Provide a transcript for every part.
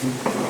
Ia,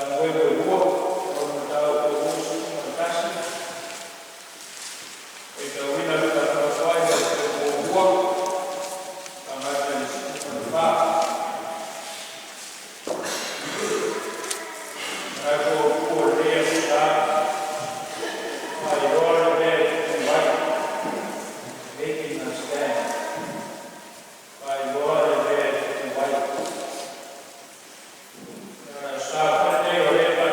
Faamoemoe 2 o le Mataupu 21, faitauina le faatofalaiga i le aso muamua amata i le 14. Manatu Autu o lenei aso Sa, faailoa le mea e tutu ai, making a stand. Faailoa le mea e tutu ai. O le sa foi lenei o lea.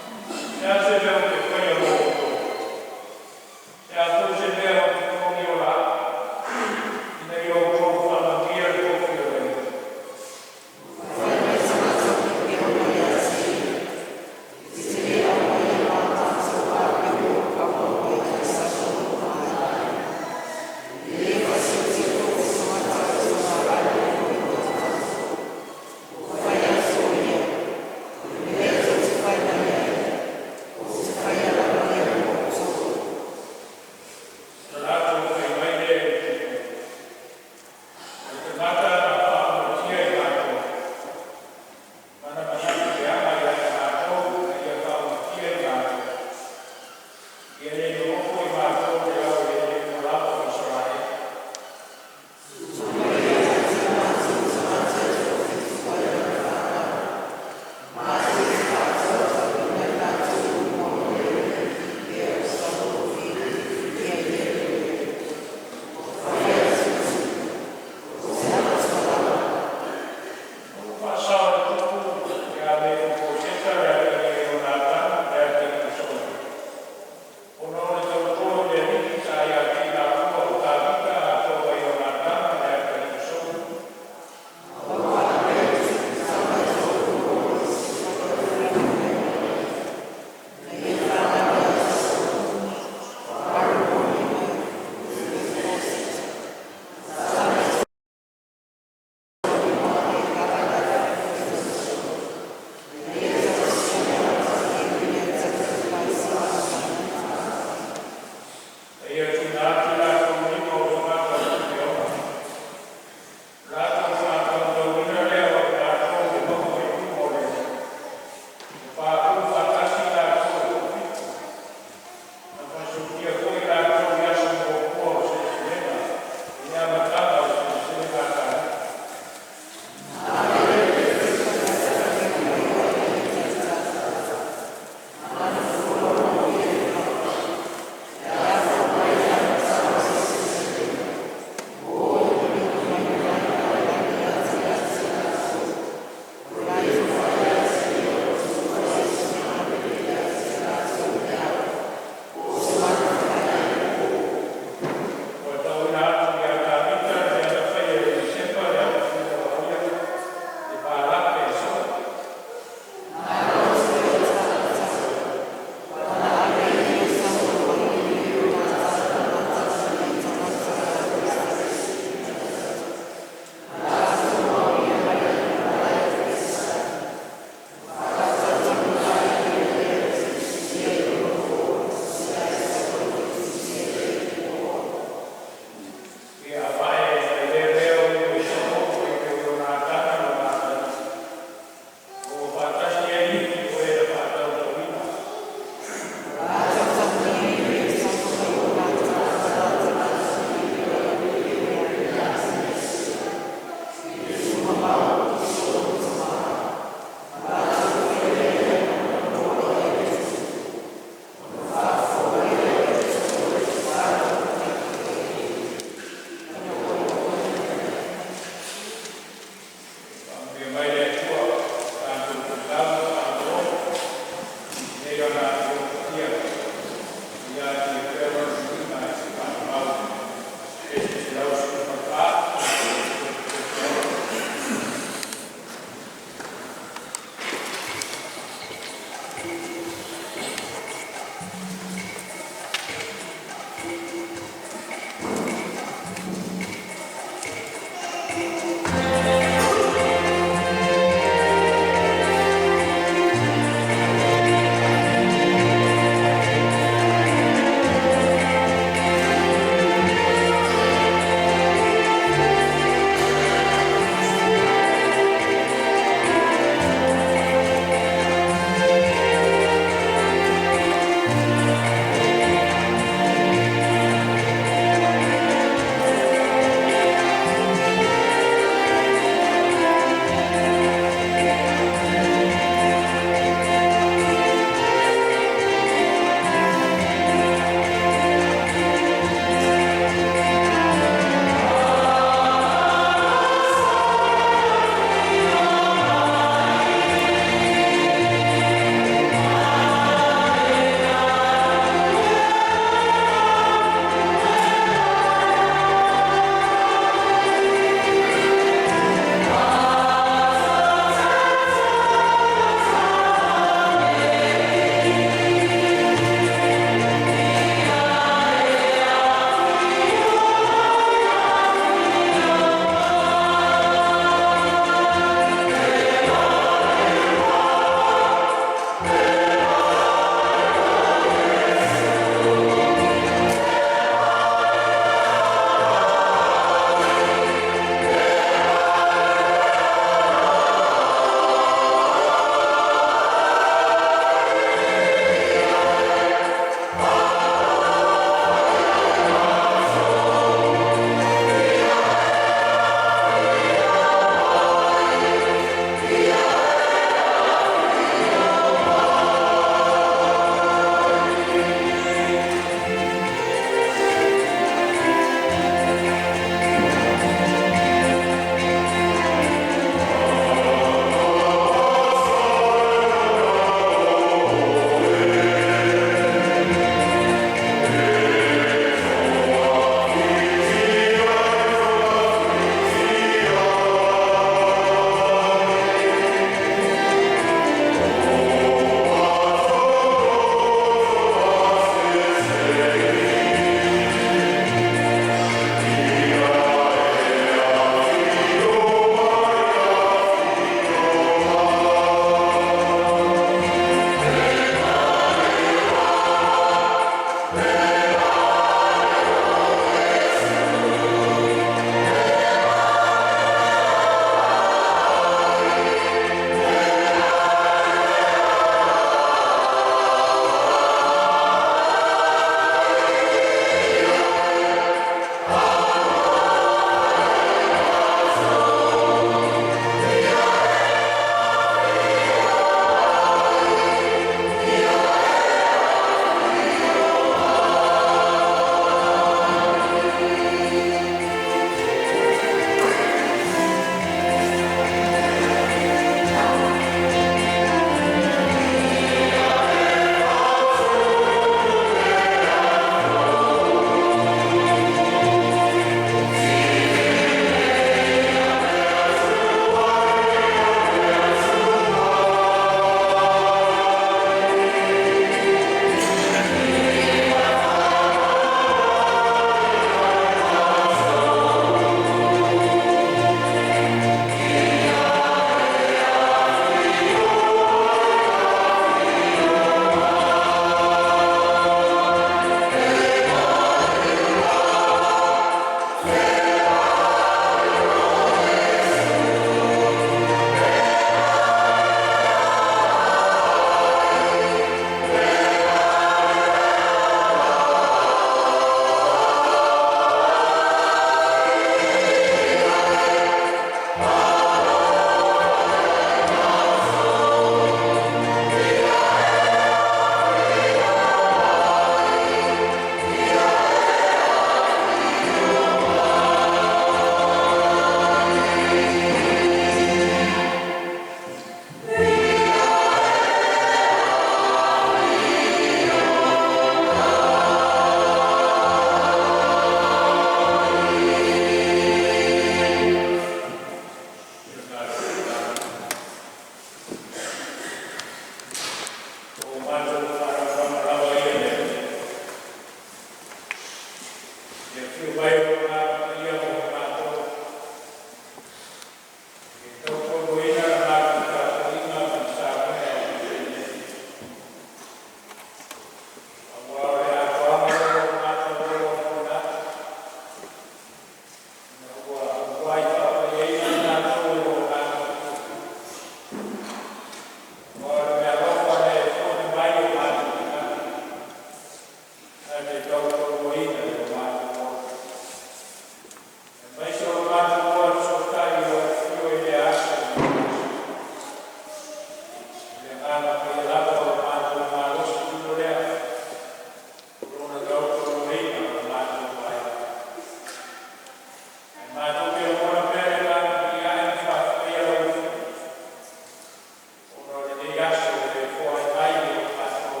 Lenei aso ua e foai mai mo i matou,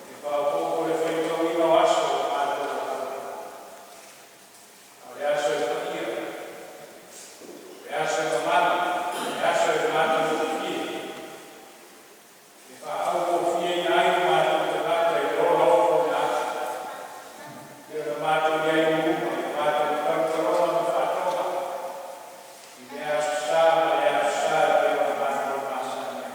e faaopoopo i le faitauina o aso ua matou valaau ai. A o le aso e paia, o le aso e mamalu, o le aso e matagofie, e faafaugofieina ai o matou tagata i le ola ofogaasa, e pei ona matou i ai uma i a matou talotaloga ma faatoga i le Aso Sa ma le Aso Sa e pei ona matou masani ai.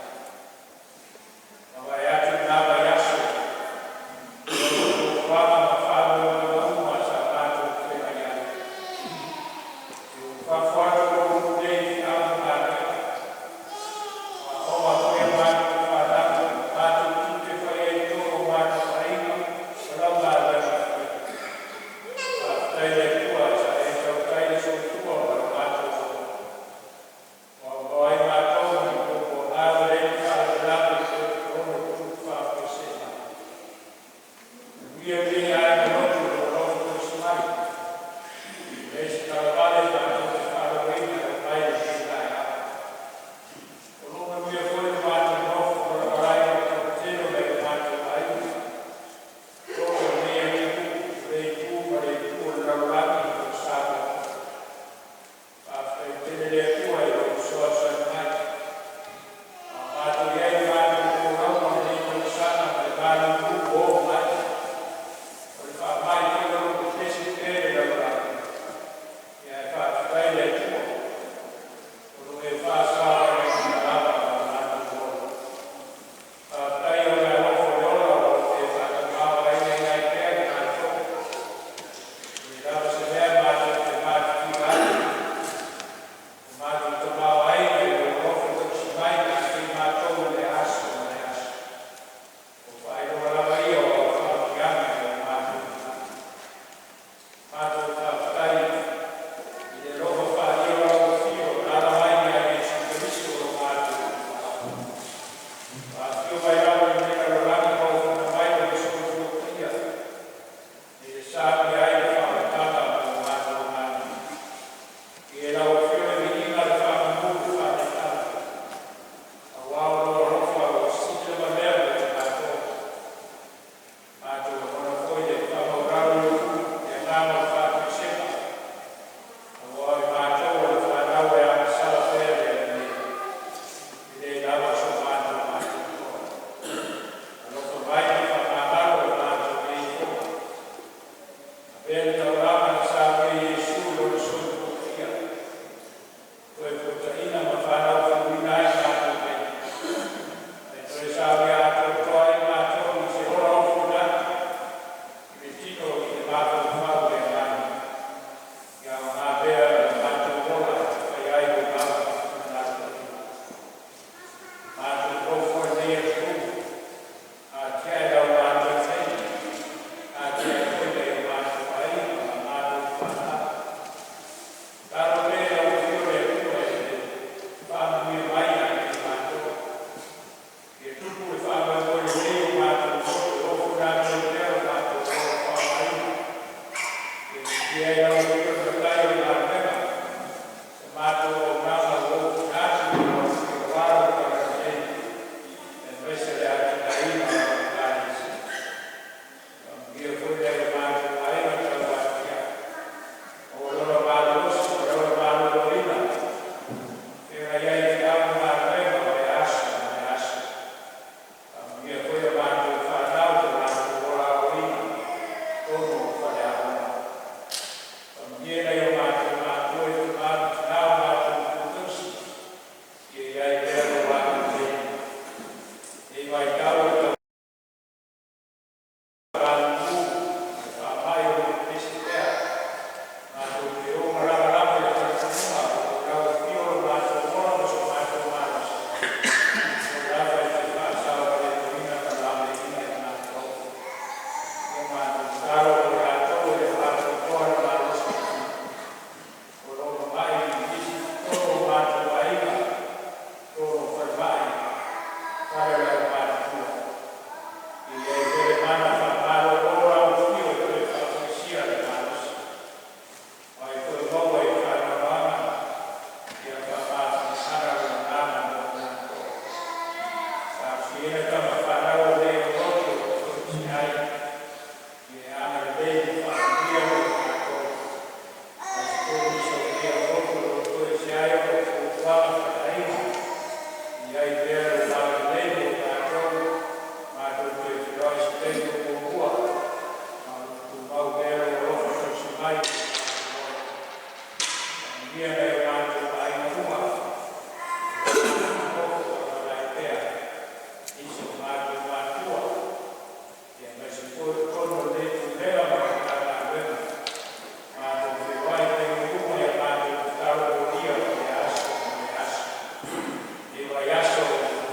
vaiaso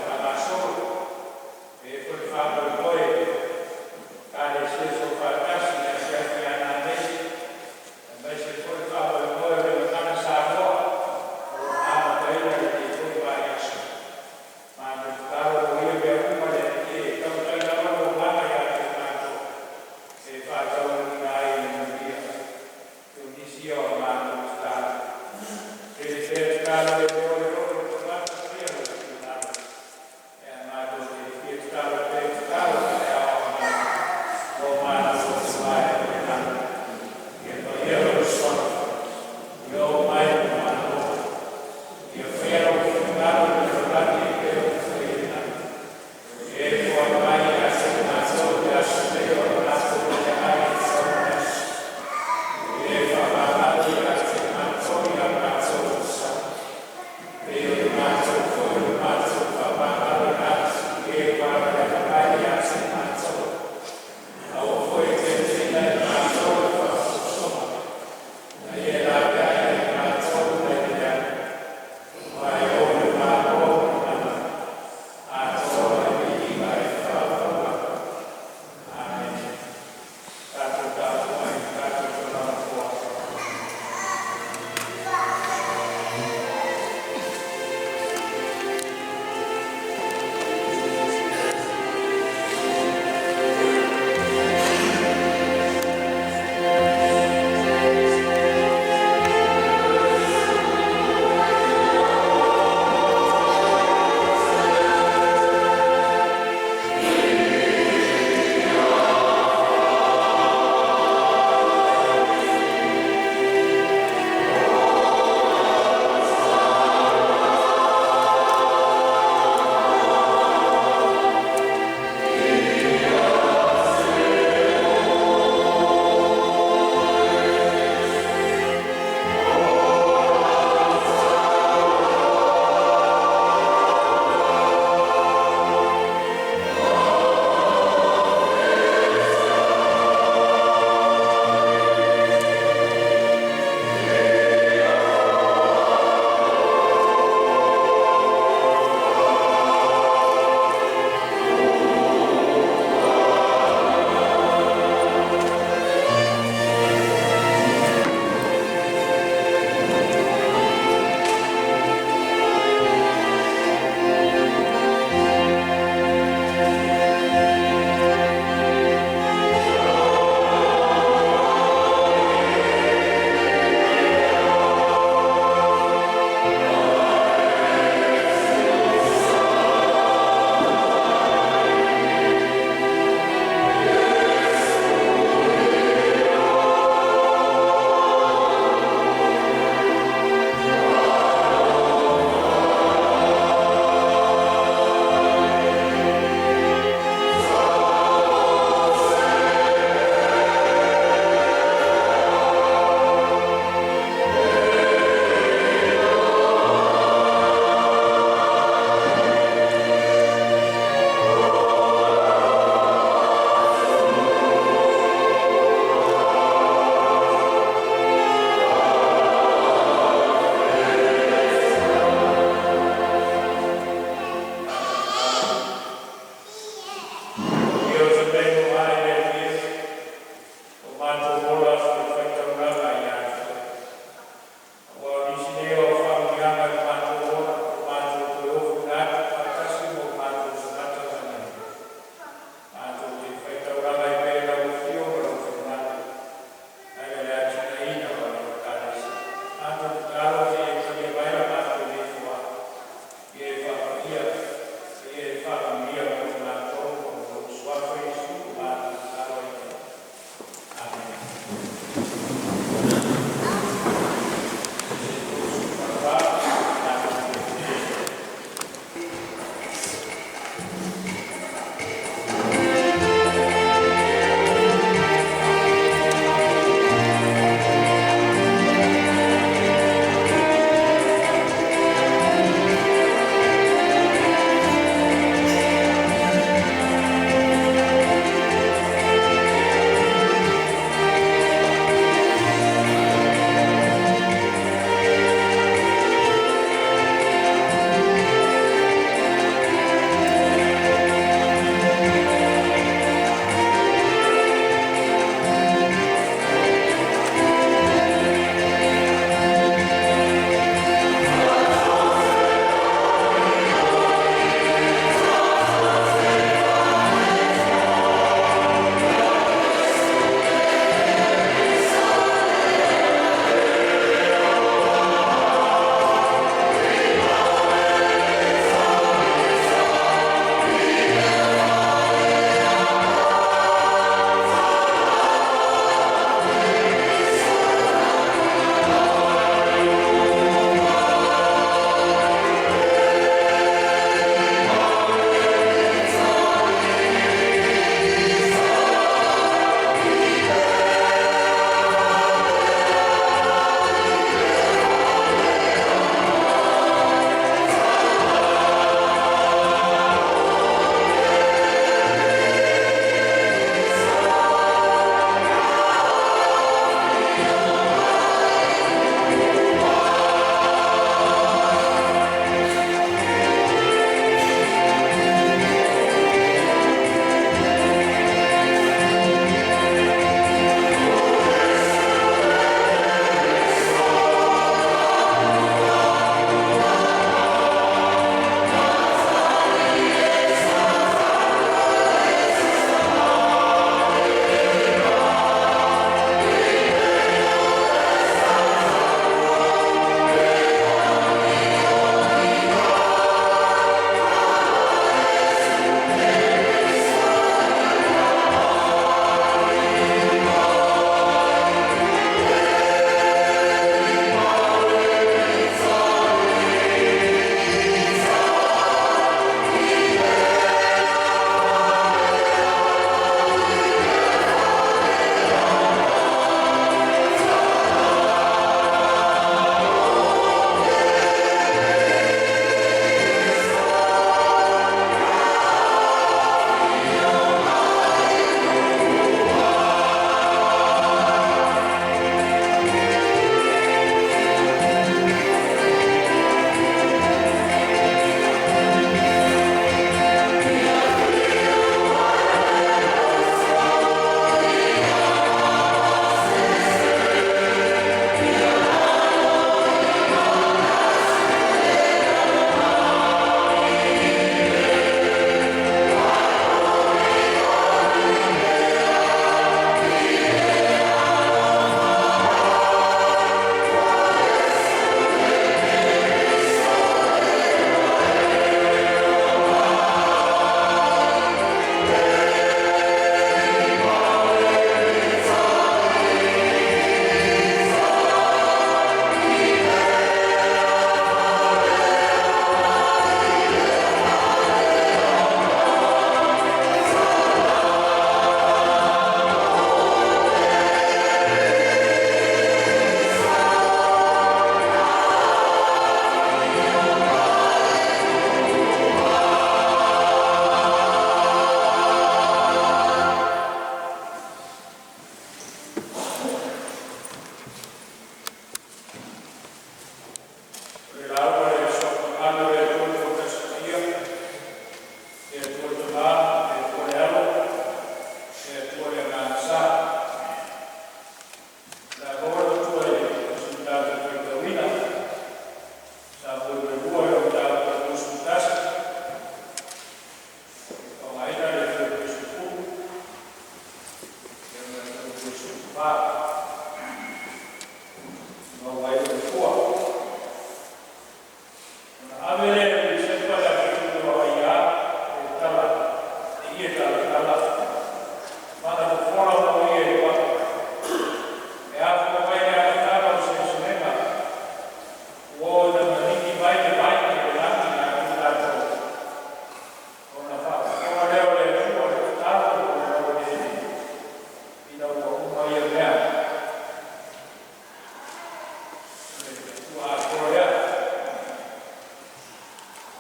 faagasolo e i ai foi le faamoemoe Ekalesia Soofaatasi i le asiasi ia nanei, aemaise foi le faamoemoe o le Gagana Samoa o lo o amataina i lenei foi vaiaso. Matou tatalo ia mea uma le Alii e tautai lava lou agaga ia te matou e faataunuuina ai le manuia. O nisi ia o matou tatalo. Tele pea tatalo le o le o le tagata pea le finagalo.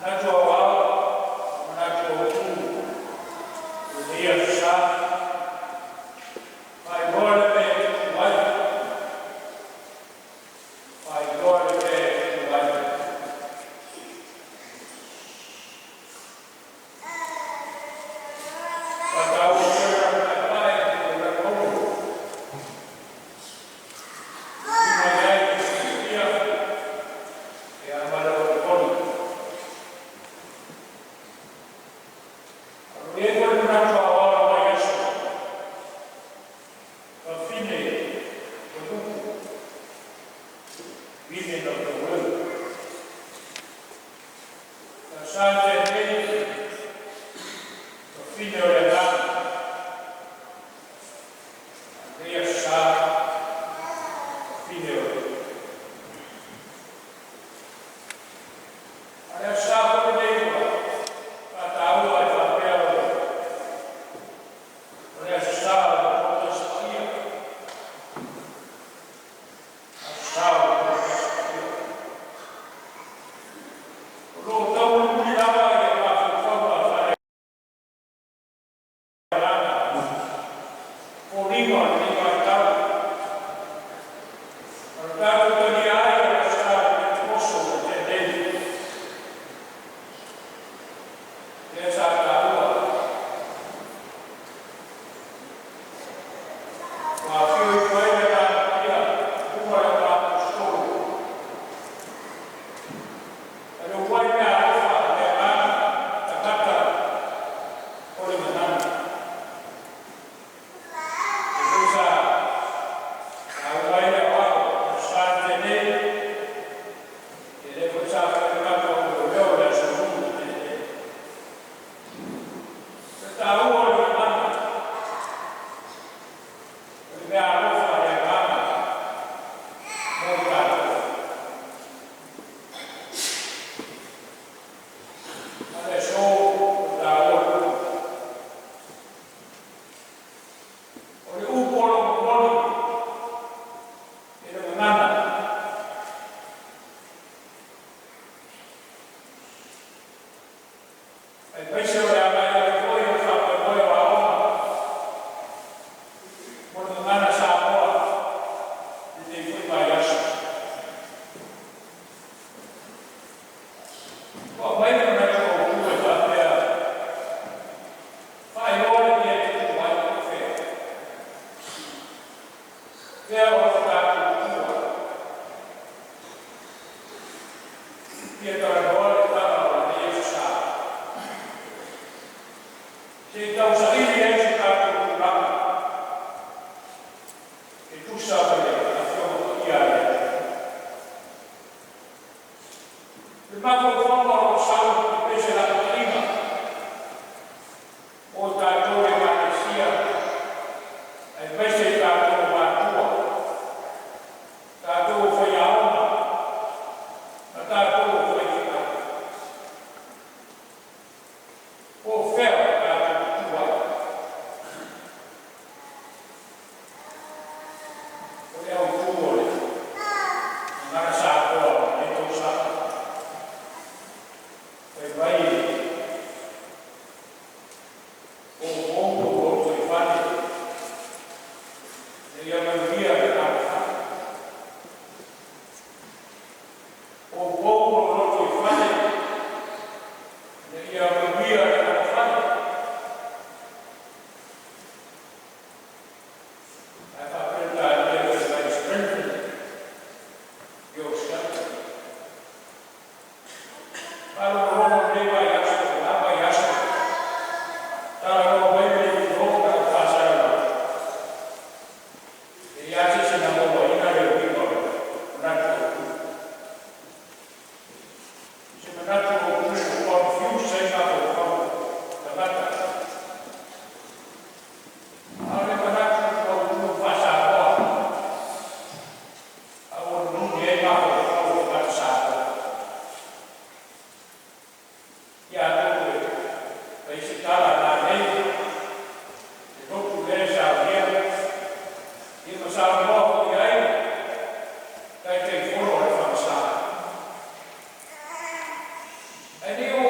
Manatu aoao ma manatu autu o lenei aso sa, faailoa le mea e tupu ai, faailoa le mea e tupu ai. Faataua foi le paepae o le atunuu, e uiga i ai le silafia ma le olioli. E i ai foi le manatu aoao i lenei aso, fafine o le upu, women of the word. Na sa nei, fafine o le agaga, lenei aso sa, fafine o le upu. A le aso sa foi lenei ua faataua e faapea o le aso sa o le Toatasi Paia. Aso sa o le Toatasi Paia. O lo o taumulimuli lava i le mafaufauga faale-agaga, foliga o lenei vaitau. O le tatou talia ai o le aso sa o le Penetekoso ua tea nei. Lea sa taua, ua afio ifo ai le Agaga Paia i luga o le Aposetolo. E le uluai meaalofa le agaga tagata o le gagana. E foi sa taua ai le aoao aso sa na tea nei, e le foi sa fai le tatou leoleo i le aso Lulu na tea nei. O le taua o le gagana, o le meaalofa le agaga mo tatou. A le aso o taua le upu. O le upu o lo momoli e le gagana. Aemaise o le agai atu foi o le faamoemoe o aoga mo le gagana Samoa i lenei foi vaiaso. Ua aumai le manatu autu e faapea, faailoa le mea e tupu ai po o fea. Fea o lo o tatou tutu ai. Fia talanoa le tala o lenei aso sa. Se i tausaili ai so tatou tulaga e tusa ma le afioga paia a le Atua. Le mafaufauga o lo o sau e pei se lapataiga o tatou Ekalesia, aemaise i tatou matua, tatou faiaoga, ma tatou faifeau. Po o fea o tatou tutu ai. O le autu o le gagana Samoa o lenei tausaga. Fai mai o pou o lotoifale, ina ia manuia le alofale. O pou o lotoifale, ina ia manuia le alofale. Ae faa-Peretania fai mai, strengthen yourself. Faalogologo lenei vaiaso, la vaiaso, talanoa mai le leitioa o faasalalau. E ia se se na mauaina le uiga o le manatu autu. Se manatu autu ua confuse ai mafaufau tagata. A o le manatu autu faa-Samoa, a ua nununi ai mafaufau o tagata Samoa. Ia atonu e fai se tala nanei, le lotu lea saunia, ia ma saunoa foi ai Taitaifono o le Faamasā. Ae nei o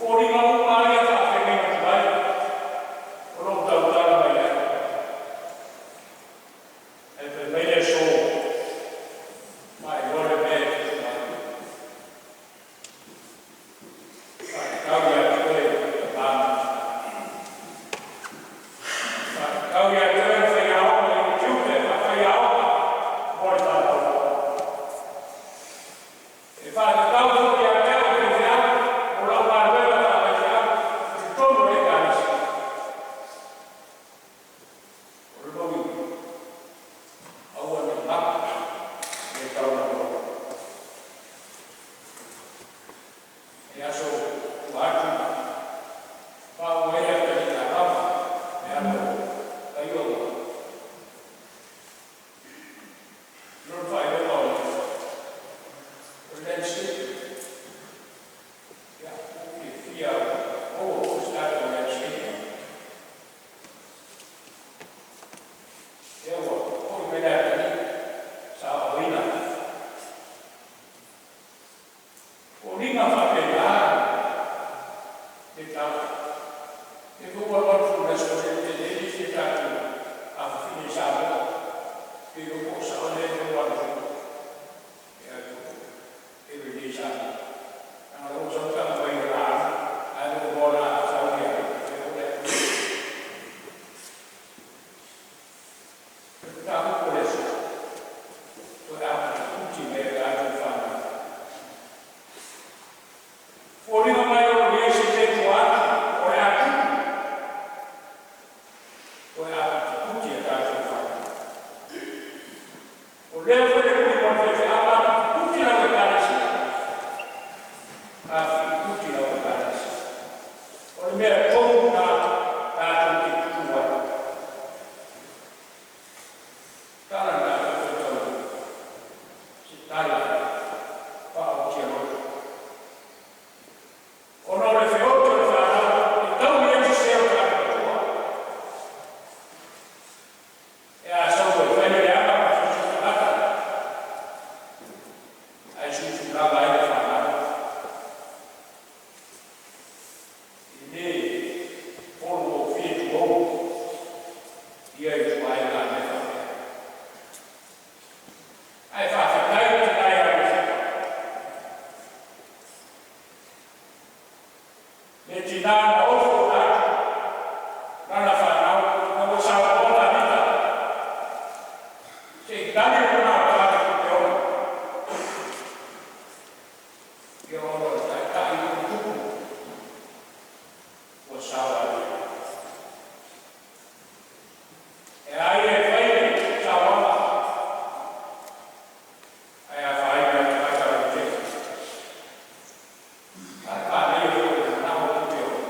Foliga uma lava ia faafeagaiga tuai o loo tautala mai ai. Ae fai mai le aso, faailoa le mea e tupu mai. Faatatau ia te oe tamā ma tinā. Faatatau ia te oe le faiaoga i ou tiute faafaiaoga mo le fanau. E faatatau foi ia te au faifeau o lau galuega faafaifeau i totonu o le Ekalesia. O le mauiga, aua ne i galo le taulaloa. E aso tua atu faauu ai le atalii Alama e alo Kaioga. Lona faailoga o le landscape. Ia, ua fiafia maua foi se tatou landscape. Ia, ua foi mai le atalii saoaoina. Foliga faapena le tala. E foi ua alu atu le aso le le isi tatou afafine i Samoa. Pe o sao le ua alu ia every day Samoa. Ana ua sau taga mai o la ae ua la sau ia o le mataupu o le aso. Toe aputiputi mai e tatou fanau. Foliga mai o lo i ai se te atu o le atupu. Toe aputiputi e tatou fanau. O lea foi le kuli mo le faifeau aputiputi lau Ekalesia. Aputiputi lau Ekalesia. O le mea tonu na tatou te tutu ai. Tala na tatou tau se tala faaotia loto. Ona o le feoto o le fanau, e tau i ai sese o tagata matua. E a sau e fai le leaga ma susu tagata, ae susulaga ai le fanau. I le polo o fie tuou, ia i tuaiga mea faapea. Ae faafetai o tina ia Iosepa. Le tina na ofo atu, lana fanau, na ua saunoa Tavita. Se i tali lona tali te ona. Ia ona o le taitai o le tupu, ua sao ai. E ai e fai le sauaga, ae a fai mea tagata lautele. Ae manaia foi le manao o te ona.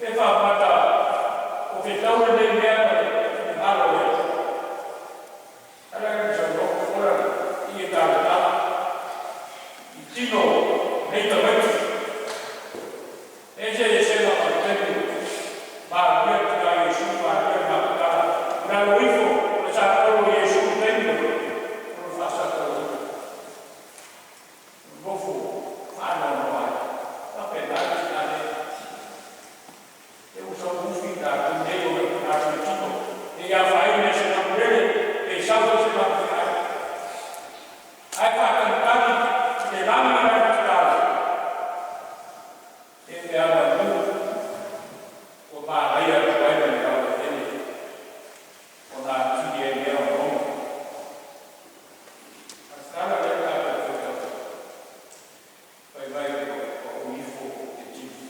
Pe faapata o fetau lenei mea ma le finagalo o le Atua. Ala le saunoa fofola i e talatala i tino nei tamaiti. E se esega ma le taimi malia tina Iesu malia le maputala. Lalo ifo o le sapolo o Iesu i taimi o le faasatauina. Nofo faanoanoa ai. Faapena le tina lea. E ua sauufi tatou nei o le tatou tino. E ia afaina i se manulele pe sau foi se mafuie. Ae faatagitagi i le lagi ma le tatalo. E pe manu ua manaia atu ai ma le laueleele ona atili ai mea ogaoga. A tatala lea tatou faitau. Fai mai ua pau ifo le timu.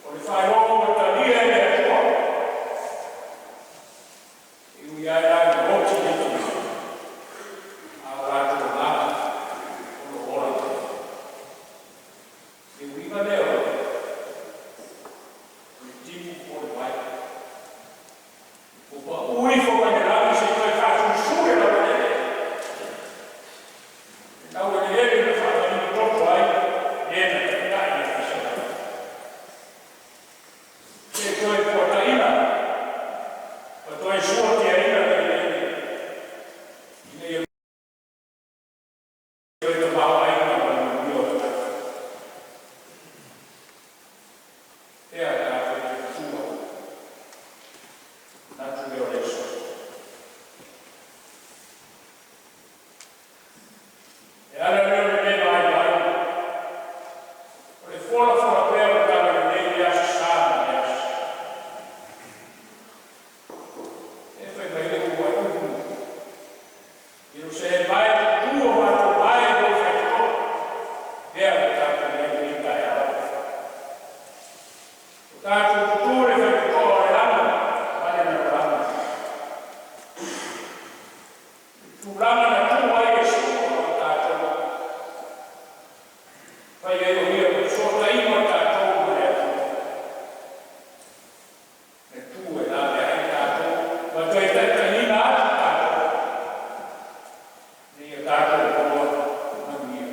O le faailoga ua talia e le Atua. E ui ai la ina oti le tina. A o latou agaga o lo o ola. Le uiga lea o le timu po o le vai. Ua pau ifo mai le lagi se i toe faasusu le laueleele. Le laueleele na faamalulu toto ai le na taitai e Isaraelu. Se toe fuataina ma toe suatiaina le eleele ina ia toe tamaoaiga ma le manuia o tagata. Ea tatou te tutua natu lea o le aso. E ala lea o le le vaivai. O le folafola pea o le tala lelei i le aso sa ma le aso. E fai mai le ua upu. Ierusalema e tutu o matou mae i lou faitotoa. Lea le tatou i ai lenei taeao. O tatou tutu le faitotoa o le lagi ma le lalolagi. Tulaga na tu ai Iesu o tatou. Fai ai o ia o fesootaiga o tatou ma le Atua. Le tu e lavea ai tatou ma toe taitaiina atu tatou. Ina ia tatou maua manuia.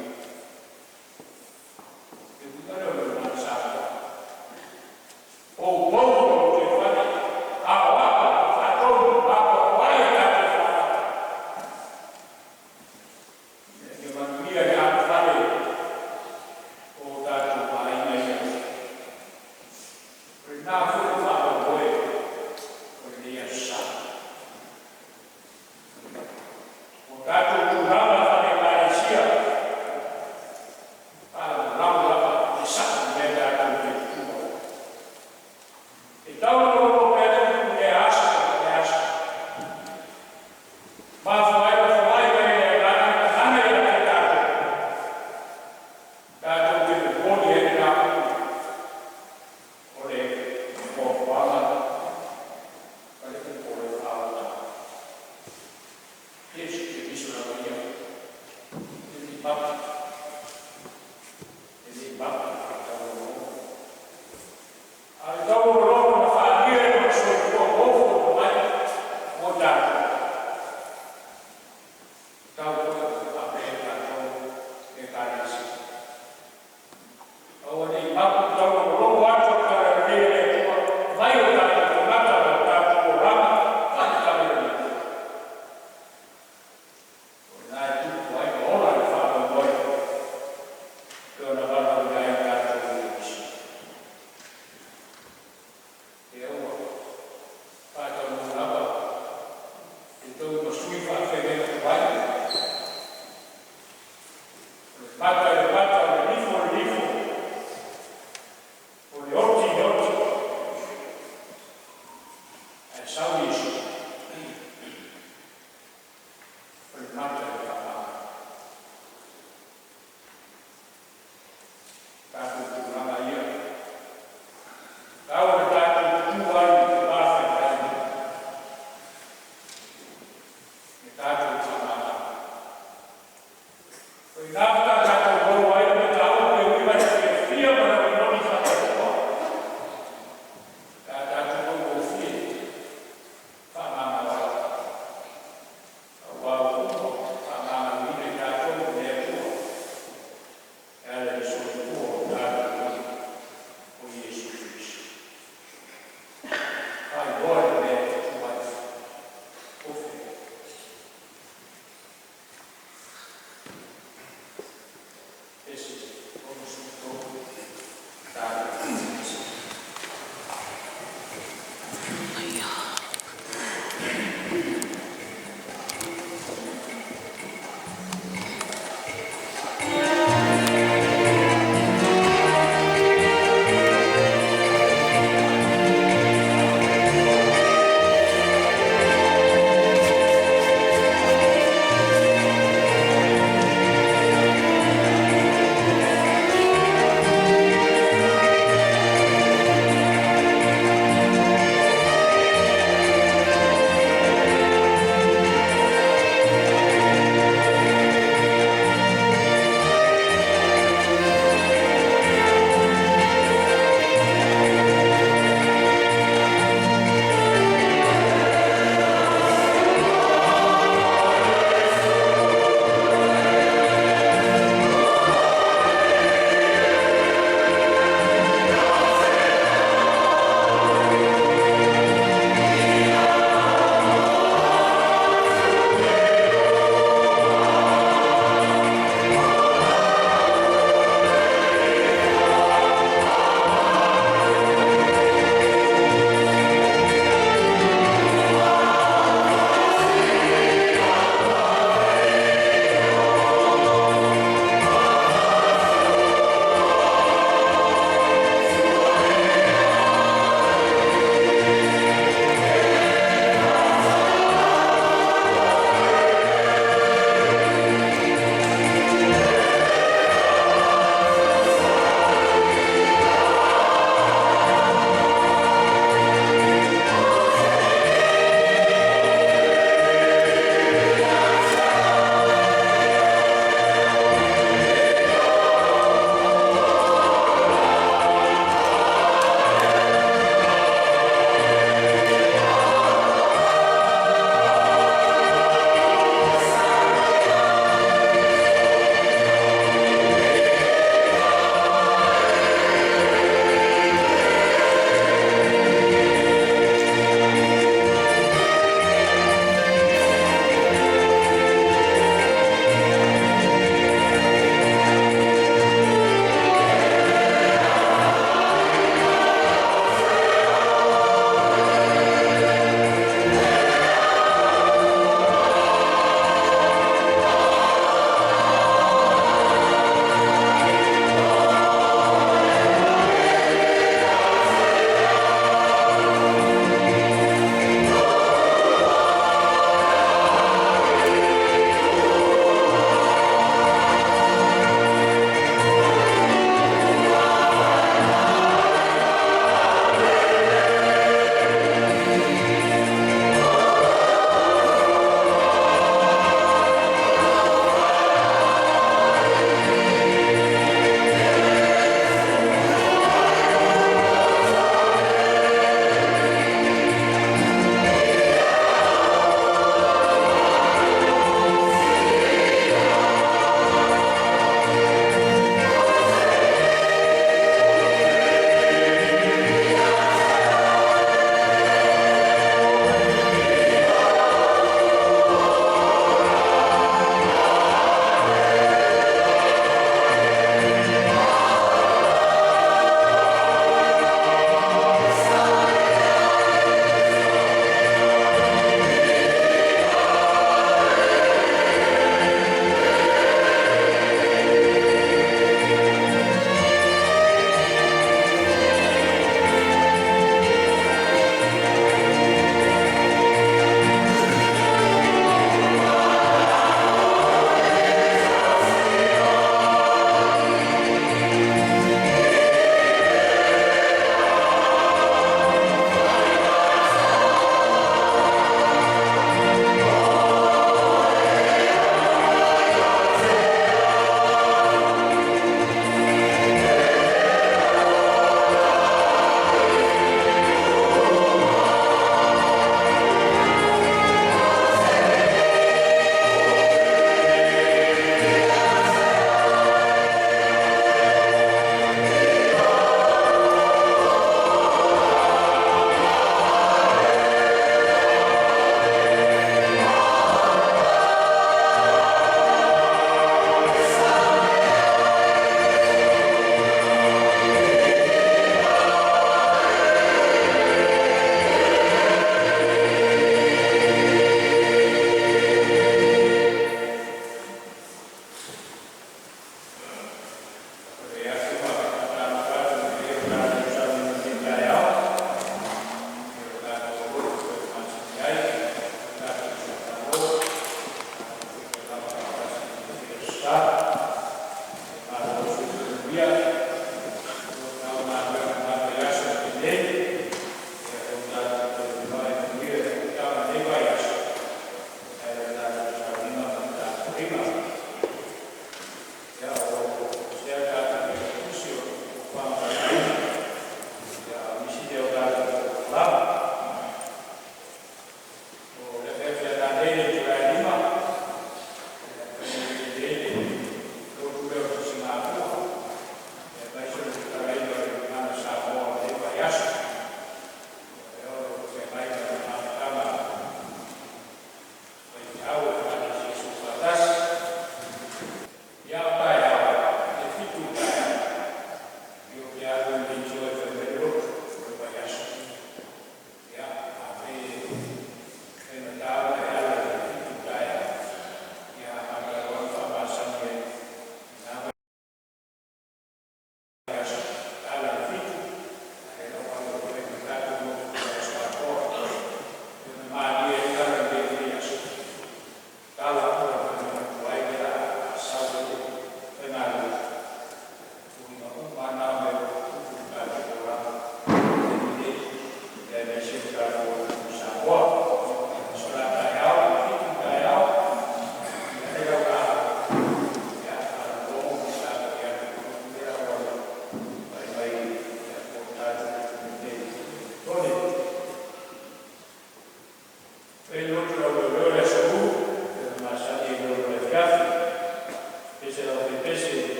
E uiga lea o le agaga Samoa. Poupou lo lotoifale, aoao, faatonu, apoapo ai a tatou fanau. Ina ia manuia le alofale o tatou aiga ia. O lena foi le faamoemoe o lenei aso sa. O tatou tulaga faale-Ekalesia, faalagolago lava le sao i mea tatou te tutu ai. E tau loloto pea le upu i lea aso ma lea aso. Mafua ai ona foai mai le agaga le gagana ia te tatou. Tatou te momoli ai lena upu o le muamuaga ma le upu o le faaoga. Iesu Keriso lava ia. E le mapu. E le mapu faataulologo. A le taulologo na faalia e lona soifua ofo mai mo tatou. Tau foi faapea tatou Ekalesia. Aua nei mapu taulologo atu o tala lelei a le Atua mai o tatou tagata ma o tatou olaga faale-talalelei. O lena e tupu ai ma ola le faamoemoe e ona valaauina ai tatou i le isi. E aua faataunuu lava e tau ma sui faafeagaiga tuai. O le mata i le mata, o le nifo i le nifo.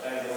Faafetai.